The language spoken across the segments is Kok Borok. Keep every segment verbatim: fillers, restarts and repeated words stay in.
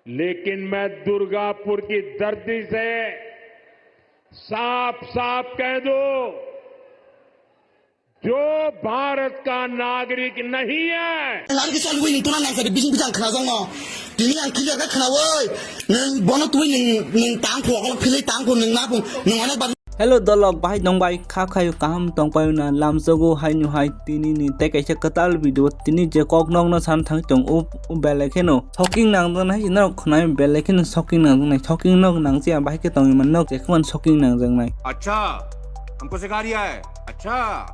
लेकिन मैं दुर्गापुर की धरती से साफ साफ कह दूं, जो भारत का नागरिक नहीं है, Lari kisa lwi nung tuna nang sari bising bising khna jong no. Tini ang clear khe khna woi. Nung bono twi nung nung tang phu, philai tang phu nung na phu, nung onek bar. Hello dolok, bahai tong bai, kha khayo kaham tong payo na, lamsogo haino hai tini ni tei kaisa kwtal video, tini je kok nokno san thang tong u, u belai kheno shocking nang nai, norok khwnai belai kheno shocking nang nai, shocking nok nang siya bahai khe tongwi man nok je khman shocking nang nai. अच्छा, हमको सिखा रिया है। अच्छा।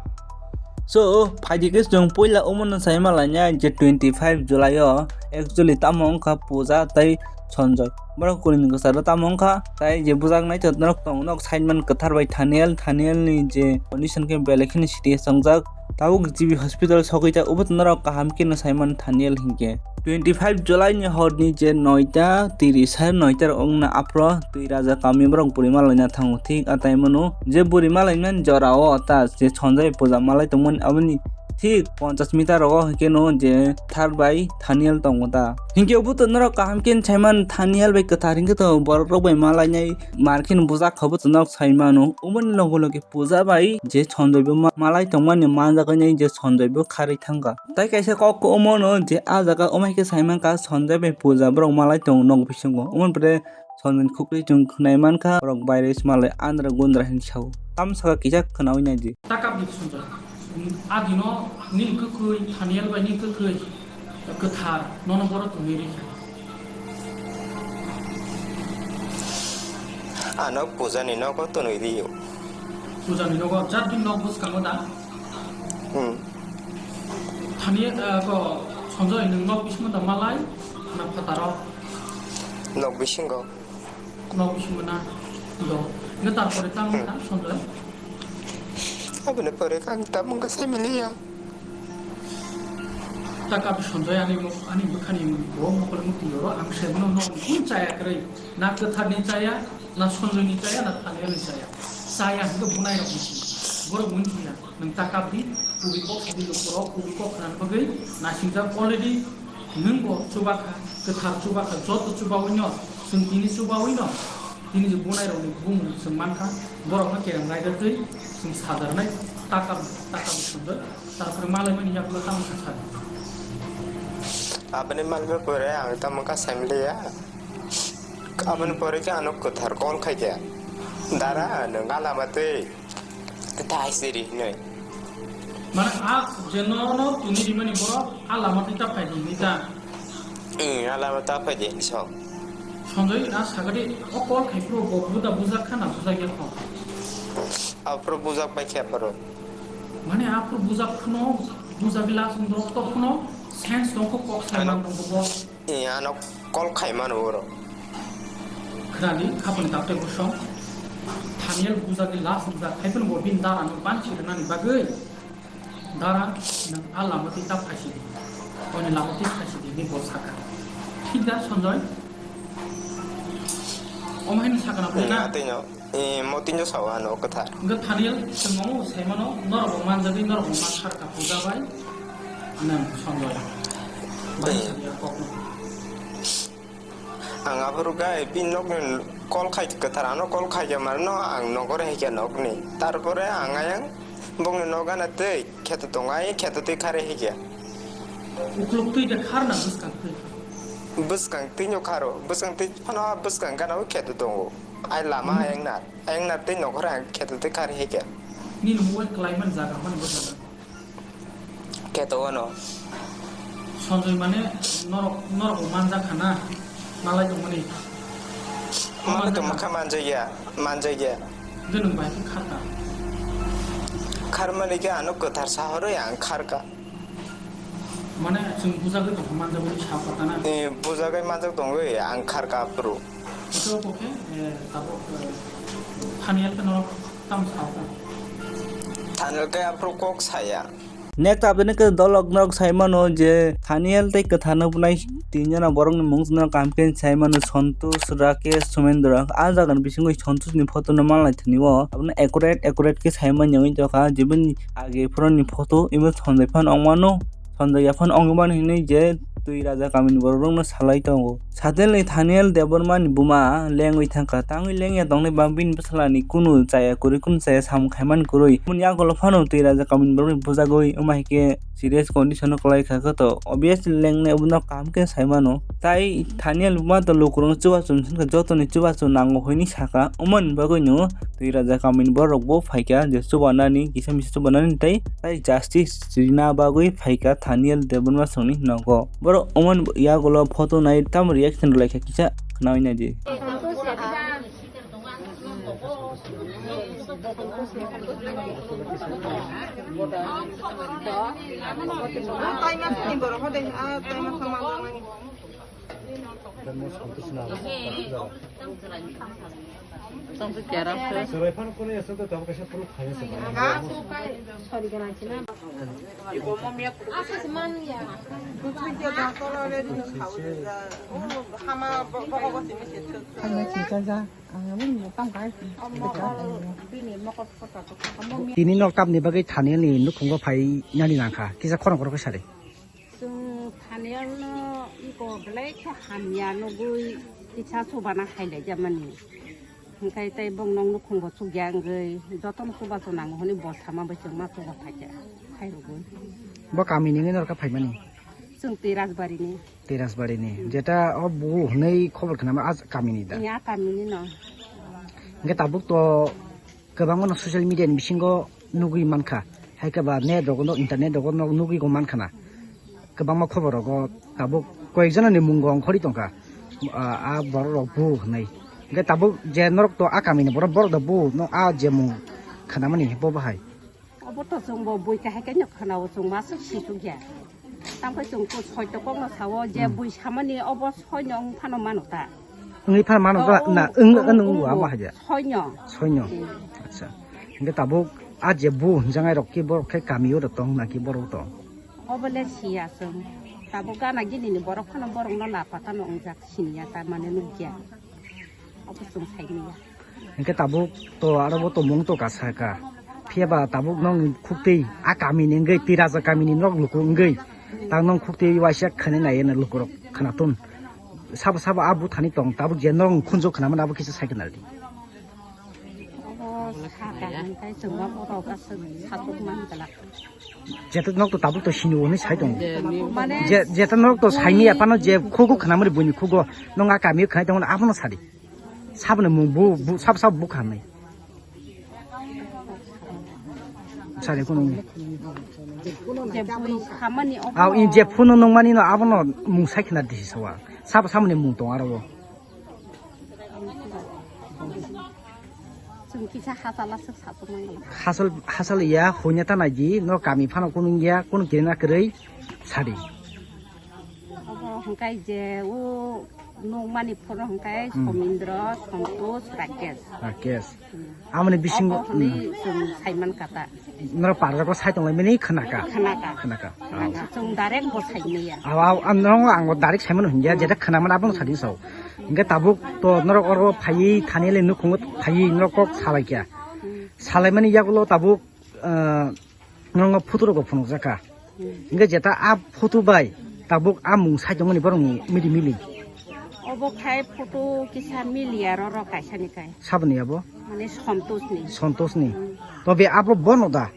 So, phaidi khe chwng puila omono sai malainai je twenty five July o actually tamo wngkha puja tei Sanjoy. Borok kuni ni kwcharo tamo wngkha, tai je bujak naithok norok tong nok side man kwthar bai Thaniel, Thaniel ni je condition khe belai kheno serious tongjak. Tabuk G B hospital sogwi jak, obo norok kaham kheno sai man Thaniel hinkhe. Twenty five July ni hor ni je noita tiri sar noita rok wngna aphro twi raja kami borok bwrwi malaina thango, thik a tai mano je bwrwi malaimani jora o ta je Sanjoy puja malai tongmani aboni thik ponchash meter rogo hinkhe no je thar bai Thaniel tongo ta. Hinkhe obo to norok kaham khe saiman Thaniel bai kwthar hinkhe to borok rok bai malainai mar khe no bujak kha bo to norok saimano. Oboni loge loge puja bai je Sanjoy bo ma-, malai tongmani manjak nai je Sanjoy bo kharwi thangkha. Tai kaisa kok omo no je ah jaga omo hai khe saimankha Sanjoy bai puja borok malai tongo nok bisingo. Omo ni pore Sanjoy ni khukri chwng khwnai mankha borok baire se malai andra gundra hin sao. Tamo saka kisa khwnaui naidi. Takap di Sanjoy. Adino nini kwkhwi, Thaniel bai nini kwkhwi kwthar, nono borok tongwi rikha. Ano puja ni nogo tonwi rio. Puja ni nogo, jat din nok bwskango da? Hmm. Thaniel, eh, ko Sanjoy, nwng nok bisingo da malai na phataro? Nok bisingo. Nok bisingo na do. Nge tarpore tamo Hmm. ta Sanjoy? Aboni pore khe ang tamo wngkha sai manliya. Takap Sanjoy ani mo-, ani bwkhani bo mokol mukti yoro ang se bono nok kun chaya kwrwi. Na kwtharni chaya, na Sanjoyni chaya, na Thanielni chaya. Chaya hwnkhe bunai rokni si. Borok mungkhiya. Nwng takap di, kubui kok sadi lukurok, kubui kok khwnani bagwi nasingjak already. Nwng bo chubakha, kwthar chubakha, joto chubawi no, chwng tini chubawi no, tini je bunai rokni bumung chwng mankha, borokno kereng raida twi chwng sadarnai takap, takap sundoi, tarpore malaimani yaklo tamo khe sadi. Aboni malbe pore ang tamo kha saimliya. Aboni pore khe ano kwthar call khaikhe. Dara, nwng alama twi. Tai siri hinoi. Mane a je no no tuni rimani borok a lama twi ta phai di hinoi ta. Hmm, a lama ta phai di hinoi so. Sanjay na sagadi o call khai pro bo buda bujak khana bujak ya kho. A pro bujak bai khe pro. Mane a pro bujak khno bujak la sung dok to khno sense dong kho kok sai Ano. Man dong bo. Eh, ano call khai mano oro. Khwnadi, khaponi tapte bosong. Thaniel bujagwi last bujak khai phano bo bini dara no banchi rwnani bagwi. Dara, nwng a lama twi ta phaisi di. Oni lama twi phaisi di, hinwi bo saka. Thik da, Sanjoy? Omo haino sakana phai na? Atwino. Eh, mo tinjo sao ano kwthar. Hwnkhe Thaniel chwng omo saimano, norok bo manjagwi, norok bo mankharkha puja bai. Nwng Sanjoy. Bai Eh. Thaniel kokno. Ang aphuru gai bini nokni call khai kwthar ano call khaikha mano ang nokor haikha nokni. Tarpore ang ayang bongni nok gana tei kheto tongo, ai kheto tei khare haikha. Ukluk twi de khar na bwskang twi? Bwskang twi no kharo, bwskang twi phano bwskang gana o kheto tongo. Ai lama Hmm. ayang na, ayang na tei nokor ang kheto tei khare haikha. Nini mobile kwlai man jaga man bo jaga. Kheto wano. Sanjay mane norok, norok bo manjak khana, malai tongmani. Malai tongma kha manjak ya, manjak ya. Hwnkhe nwng bai khe kharka. Kharmani khe ano kwthar sahorwi ang kharka. Mane chwng bujagwi tongkha manjak bai sa kha na? Eh, bujagwi manjak tongwi ang kharka aphuru. Ito ko khe, eh, tabuk, eh, Thaniel khe norok tamo sa kha? Thaniel khe aphuru kok saya. Next update khe dolok norok sai mano je Thaniel tei kwthar no bunai tin jona borok ni mung no kaham khe sai mano Santosh, Rakesh, Sumendra. A jaga ni bisingo Santosh ni photo no manlai thani o. Abono accurate, accurate khe sai manya oi tokha. Jiboni age phoro ni photo, imo Sanjay phan ong mano. Sanjay ya phan ong mano hinui je twi raja kamini borok rokno salai tongo. Satel ni Thaniel Debbarma ni buma lengwi thangkha, tangwi lengya tongnai ba bini bwsala ni kunu chaya kwrwi, kunu chaya samung khaimani kwrwi. Bini yagulo phano twi raja kamini borok ni bujagwi, wngma hai khe serious condition o kwlai kha khe to, obviously lengnai obono kaham khe sai mano. Tai Thaniel buma to lukurok chubachu wngkha, jotoni chubachu nango hwnwi sakha, omoni bagwi no twi raja kamini borok bo phaikha je chubanani, kisa misa chubanani tai, tai justice rina bagwi phaikha Thaniel Debbarma songni nogo. Borok omoni yagulo photo nai tamo reaction rwlaikha kisa khnaui naidi. Tini nok tamni bagwi Thaniel ni nukhungo phai nani nangkha, kisa khorang khorang khe sari. Chwng Thaniel no iko belai khe hamya nugwi kisa chubana hailaijamani. Hwnkhe tei bong nok nukhungo chukya wngwi jotono chubachu nango hwnwi bo sama bai chwng ma chuba phaikha, khairogwi. Bo kamini wngwi norokha phaimani? Chwng twi Rajbari ni. Twi Rajbari ni. Jeta o bu hwnwi khobor khnama a kamini da? Iya, kamini no. Hwnkhe tabuk to kwbangma no social media ni bisingo nugwi mankha. Hai khe ba net rogo no, internet rogo no nugwi go mankha na. Kwbangma khobor rogo tabuk koyek jona ni mung rok ongkhorwi tongkha. A, a borok rok bu hwnwi. Hwnkhe tabuk je norok to a kamini borok, borok da bu no a je mung khnamani bo bahai. Obo to chwng bo bui kahai khe no khwnao, chwng ma swk si suk ya. Tamo khe chwng ko soi to kok no sao je bui samani obo soi no wng phano mano ta. Wngwi phano mano ta na wng wng wng abo hai ya. Soi no. Soi no. Acha. Hwnkhe tabuk a je bu hwnjangai rok ki borok khe kamio da tong na ki borok tong? Obo le siya chwng. Tabuk gana gini ni borok phano borok no na pata no wngjak siniya ta mane nukya. Obo chwng saimanya. Hwnkhe tabuk to aro bo tongmung to kasa ka. Phiya ba tabuk nong khuktwi a kamini wngwi twi raja kamini nok luku wngwi. Tak nong khuktwi waisa khani nai eno lukurok khwnathun. Sabo sabo a buthani tong tabuk je nong khunju khwnamani abo kisa sai khwna di. Obo sakha hwnkhe chwngno borok aswk sachuk man glak. Jeta nok to tabuk to sini hwnwi sai tongo. Mane je, jeta nok to saimanya phano je khugo khwnamani buini khugo nong a kamio khwnai tongo abono sadi. Saboni mung bu, bu, sab, sab bukha nai. Sari kunu. Je bui samani obo. Au, in je phunu nungmani no abono mung sai khna disi sawa. Sab, saboni mung tong aro. Chwng kisa hasal aswk satung nangla. Hasal, hasal ya, hunya ta nai di, no kami phano kunu ya, kunu kirina kwrwi sadi. Obo hwnkhe je o nukmani phoro hwnkhe Somindro, Santosh, Rakesh. Rakesh. Amoni bisingo obo hwnwi chwng saiman kha ta. Norok parjak o sai tonglaimani khwnaka. Khwnaka. Khwnaka. Khwnaka. Chwng direct bo saimanya. Aw, aw, ang norok ang direct saimano hwnya, jeta khwnamani abono sadi sao. Hwnkhe tabuk to norok oro phaiwi thani le nukhungo phaiwi norok kok salaikha. Salaimani yagulo tabuk, ah, Norokno photo rok bo phunukjak kha. Hwnkhe jeta a photo bai tabuk a mung sai tongmani borokni mili mili. Obo khai photo kisa miliya roro kaisa ni kai. Saboni abo? Mane Santosh ni. Santosh ni. Tobe abo bono da?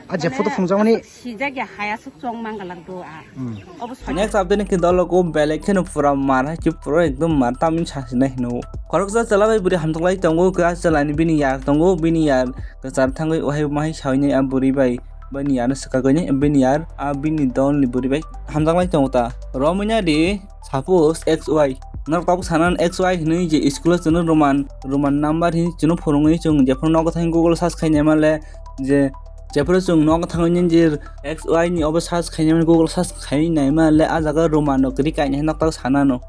A je photo phunukjakmani sijak ya haya suk chong mangalak do a. Hmm. Obo next update ni khe dolo ko belai kheno pura mar hai khe pura ekdom mar tamni sasinai hino. Khoroksa chwla bai bwrwi hamtwklai tongo, khe a chwla ni bini yar tongo, bini yar kwchar thangwi ohai mahai sawi a bwrwi bai, bini yar swkagwi bini yar a bini dol ni bwrwi bai hamjaknai tongo ta. Romwi naidi, suppose X Y, norok tabuk sana X Y hinwi je school o chwngno Roman, Roman number hinwi chwngno phwrwngwi chwng jephru nogo thangwi Google search khai naima le je jephru chwng nogo thangwi nini je X Y ni obo search khai naima Google search khai naima le a jaga Roman no kwrwi kainai hinwi nok tabuk sana no.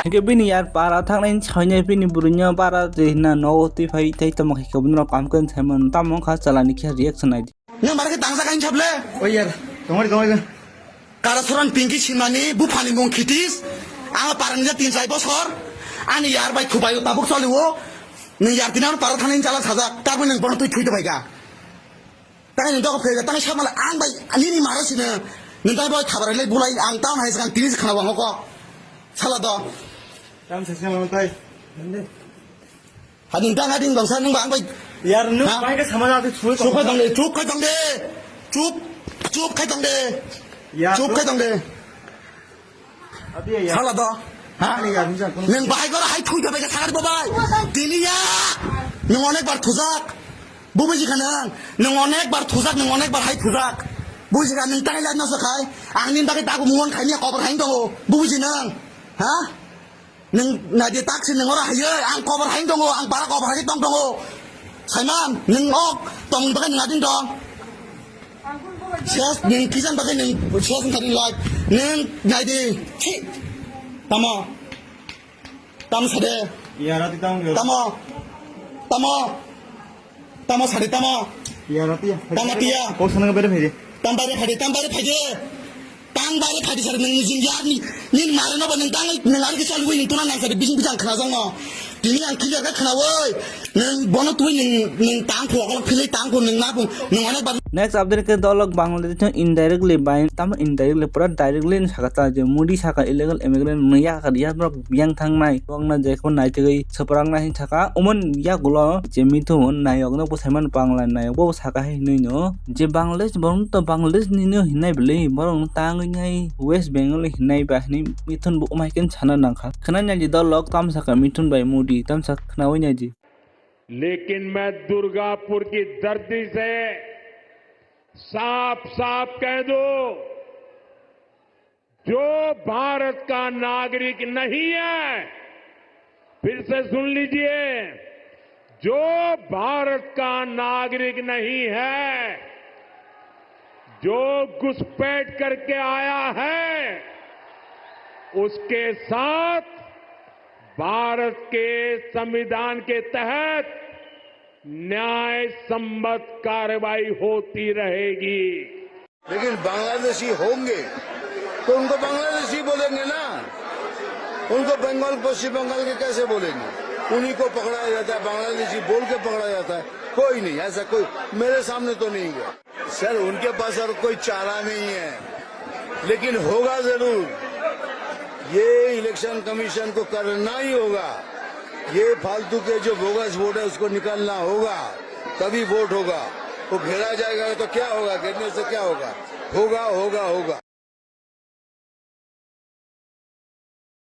Hingke bini yar para thangnai soinai bini bwrwino para twi hinna nogo twi phai tei tamo khe kebo norok kam khe saimano tamo wngkha chalani khe reaction naidi. Nang bara khe tangsa kain sable? Oi yar, tongori tongori. Kara soran pinki sinmani buphani mung khitis. Ang parang ja tin chai bosor. Ani yar bai thubai tabuk choli o. Nang yar tinang para thangnai chala sajak. Tarmani nang bono twi thui twi bai ga. Tang ni dok phega tang sama ang bai ani ni maro sini. Nang tai bai khabar lai bulai ang town hai sang tini khana wang ko. Sala do. Tam sa sama tai. Hading tang hading bangsa nang bang bai. Yar nu bai ka sama da tu. Chup khai tang de, chup khai tang de. Chup, chup khai tang de. Chup khai tang de. Sala do. Ha? Nang bai gora hai thui da bai ka sagari bo bai. Tini ya. Nang onek bar thujak. Bo buji kha nang. Nang onek bar thujak, nang onek bar hai thujak. Buji kha nang tang lai na sa khai. Ang nin bai ka dagu muan khai ni kobar hai do. Bo buji nang. Ha? Nang nadi taksi nang ora haye, ang kobar hai tongo, ang bara kobar hai tong tongo. Saiman, nang ok, tong bagai nang adin tong. Sias, nang kisan bagai nang, sias nang tadi live. Nang nadi, hi. Tamo. Tamo sade. Iya, rati tamo. Tamo. Tamo. Tamo sari tamo. Ya, rati ya. Tamo tiya. Kok sana bere phai de. Tam bare phai de, tam bare phai de. Tam bare phai de sari nang jin yar ni. Nin mare no ba nang tang nang ar ki chal wi nang tuna nang sari bising bisang khna jang no. Tini ang clear ka khna woi. Nang bono tui nang nang tang ko ko philai tang ko nang na ko nang onek bar. Next update ke dolok Bangladesh no indirectly bai tamo indirectly pura directly ni saka ta je Modi saka illegal immigrant no ya ka ya bro yang thang nai. Bong na je ko nai tei swprak nai hin saka umon ya gulo je mithun nayok no bwsai man Bangla nayok bo saka hai hinwi no je Bangladesh borok no to Bangladesh ni no hinai bwlwi borok no tangwi nai West Bengal hinai ba hinwi mithun bo umai khe sana nangkha khwnai nai je dolok tam saka mithun bai Modi tam saka khnawi nai je. लेकिन मैं दुर्गापुर की धरती से साफ साफ कह दूं, जो भारत का नागरिक नहीं है, फिर से सुन लीजिए, जो भारत का नागरिक नहीं है, जो घुसपैठ करके आया है, उसके साथ भारत के संविधान के तहत न्याय सम्मत कार्रवाई होती रहेगी। लेकिन बांग्लादेशी होंगे तो उनको बांग्लादेशी बोलेंगे ना, उनको बंगाल, पश्चिम बंगाल के कैसे बोलेंगे? उन्हीं को पकड़ा जाता है, बांग्लादेशी बोल के पकड़ा जाता है। कोई नहीं, ऐसा कोई मेरे सामने तो नहीं हुआ। सर, उनके पास और कोई चारा नहीं है, लेकिन होगा जरूर। ये इलेक्शन कमीशन को करना ही होगा। ये फालतू के जो बोगस वोट है, उसको निकालना होगा, तभी वोट होगा। वो घेरा जाएगा तो क्या होगा? घेरने से क्या होगा? होगा, होगा, होगा।